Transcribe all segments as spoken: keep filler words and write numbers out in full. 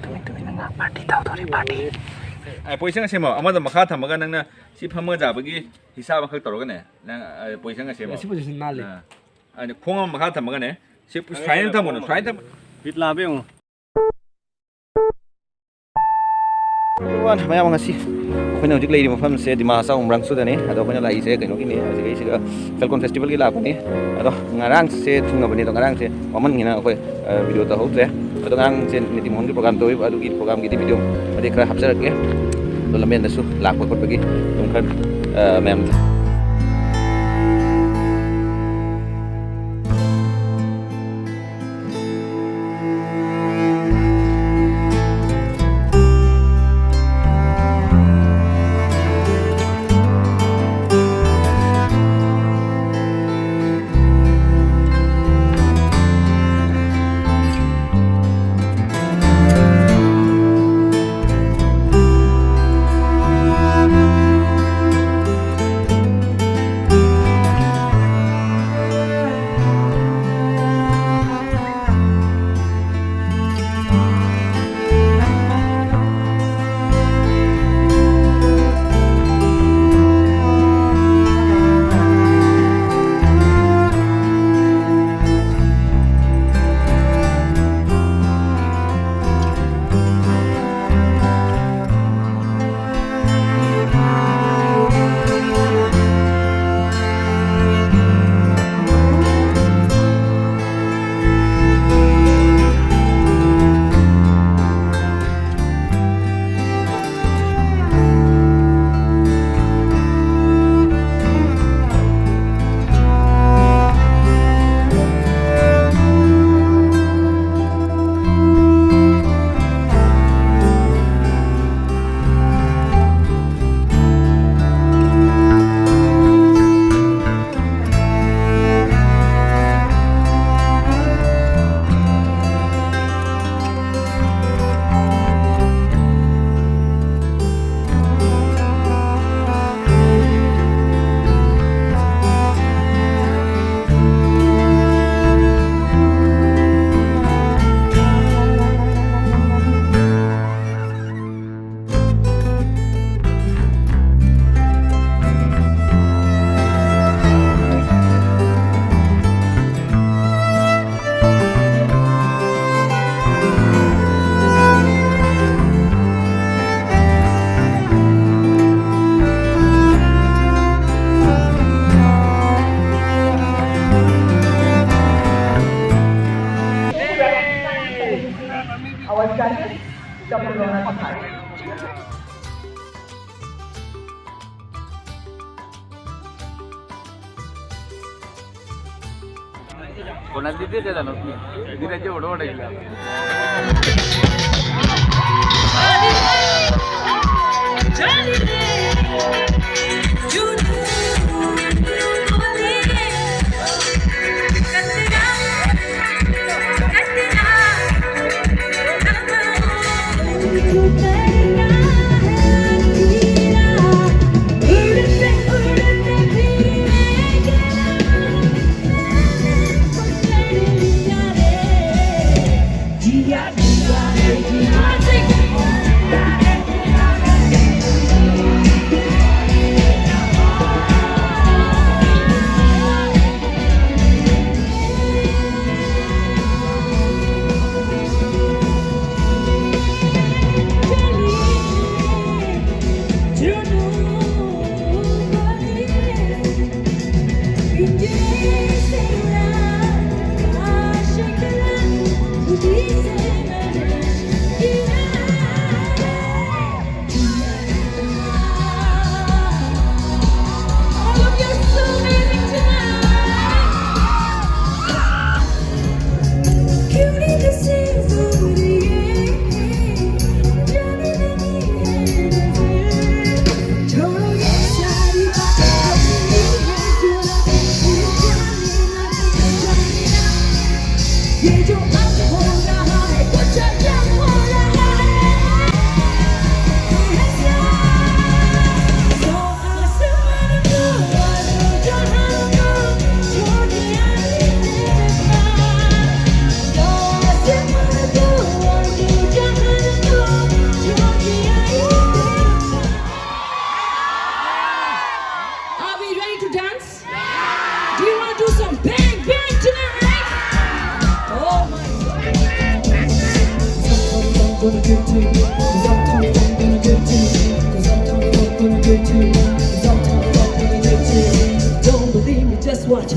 ꯇꯨꯃꯤꯟ ꯇꯨꯃꯤꯟꯅ ꯉꯥ ꯄꯥꯔꯇꯤ ꯇꯧꯗꯣꯔꯤ, ꯄꯥꯔꯇꯤ꯫ ꯑꯦ, position ꯁꯦꯝꯃꯣ꯫ ꯑꯃꯗ ꯃꯈꯥ ꯊꯝꯃꯒ ꯅꯪꯅ ꯁꯤ ꯐꯝꯃꯒ ꯆꯥꯕꯒꯤ ꯍꯤꯁꯥꯕ ꯑꯃꯈꯛ ꯇꯧꯔꯒꯅꯦ꯫ ꯅꯪ, ꯑ, position ꯁꯦꯝꯃꯣ꯫ ꯁꯤ position ꯅꯥꯜꯂꯤ꯫ ꯑ, ꯑꯗꯨꯅ ꯈꯣꯡ ꯑꯃ ꯃꯈꯥ ꯊꯝꯃꯒꯅꯦ꯫ ꯁꯤ ꯁꯨꯃꯥꯏꯅ ꯊꯝꯃꯨꯅꯨ, ꯁꯨꯃꯥꯏꯅ ꯊꯝꯃꯨ꯫ ꯕꯤꯠ ꯂꯥꯕ ꯌꯦꯡꯉꯨ꯫ Everyone, ꯃꯌꯥꯝ, ꯉꯁꯤ ꯑꯩꯈꯣꯏꯅ ꯍꯧꯖꯤꯛ ꯂꯩꯔꯤꯕ ꯃꯐꯝꯁꯦ ꯗꯤꯃꯥ ꯍꯁꯥꯎ ꯎꯃꯔꯥꯡꯆꯨꯗꯅꯤ꯫ ꯑꯗꯣ ꯑꯩꯈꯣꯏꯅ ꯂꯥꯛꯏꯁꯦ ꯀꯩꯅꯣꯒꯤꯅꯤ, ꯍꯧꯖꯤꯛ ꯑꯩꯁꯤꯗ Falcon Festivalꯒꯤ ꯂꯥꯛꯄꯅꯤ꯫ ꯑꯗꯣ ꯉꯔꯥꯡꯁꯦ ꯊꯨꯡꯉꯕꯅꯤ, ꯑꯗꯣ ꯉꯔꯥꯡꯁꯦ ꯋꯥꯃꯟꯒꯤꯅ ꯑꯩꯈꯣꯏ, ꯑ, video ꯇꯧꯍꯧꯗ꯭ꯔꯦ꯫ ꯑꯗꯣ ꯉꯔꯥꯡꯁꯦ ꯅꯤꯇꯤ ꯃꯣꯍꯟꯒꯤ program ꯇꯧꯋꯦꯕ, ꯑꯗꯨꯒꯤ programꯒꯤꯗꯤ video ꯃꯇꯦꯛ ꯈꯔ ꯍꯥꯞꯆꯔꯛꯀꯦ꯫ ꯑꯗꯣ ꯂꯝꯕꯦꯟꯗꯁꯨ ꯂꯥꯛꯄ ꯈꯣꯠꯄꯒꯤ ꯑꯗꯨꯝ ꯈꯔ, ꯑ, ꯃꯌꯥꯝ Our judges, Doctor Rona Pathari. কোনার দিতে জানো কি? দিলে যে ওটা ওটা গেলাম। Are we ready to dance? Do you want to do some bang bang tonight? Oh my God. Don't believe me, just watch.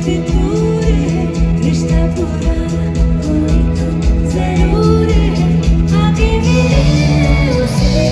दूर है, रिश्ता पूरा कोई तो जरूर है, आगे मिले उसे।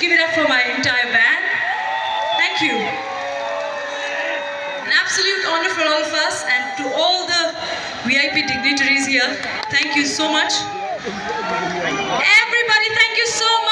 Give it up for my entire band. Thank you. An absolute honor for all of us and to all the V I P dignitaries here. Thank you so much. Everybody, thank you so